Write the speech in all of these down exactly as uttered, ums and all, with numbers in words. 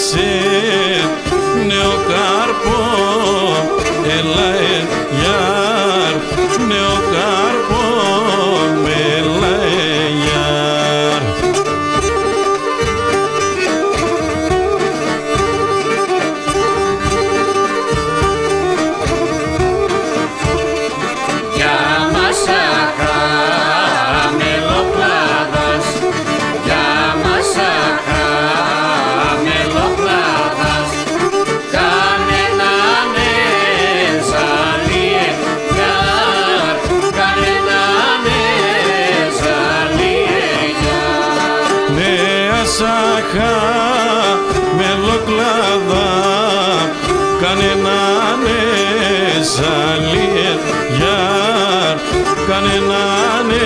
σε νέο κάρπο, ελάε γιάρ, νέο κάρπο, ελάε γιάρ. Γεια μας αχά μελοκλάδας, γεια μας αχά μελοκλάδας. Κάνε να με ζαλιέ γιάρ, κάνε να με ζαλιέ γιάρ. Ναι, ας αχά μελοκλάδα, κάνε να με ζαλιέ γιάρ, κάνε να με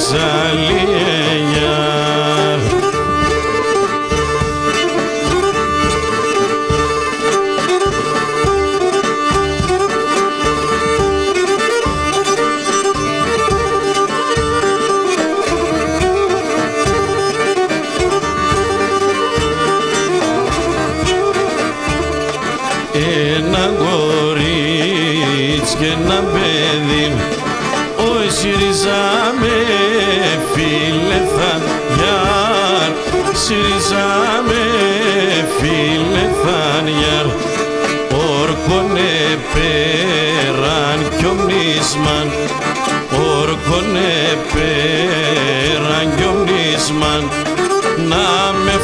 ζαλιέ γιάρ. Έναν κορίτσ' κι έναν παιδίν', όι σ' ρίζαμε φίλε θα γιάρ, σ' ρίζαμε φίλε θα γιάρ. Όρκον επέραν κι ο μνήσμαν, όρκον επέραν κι ο μνήσμαν, να με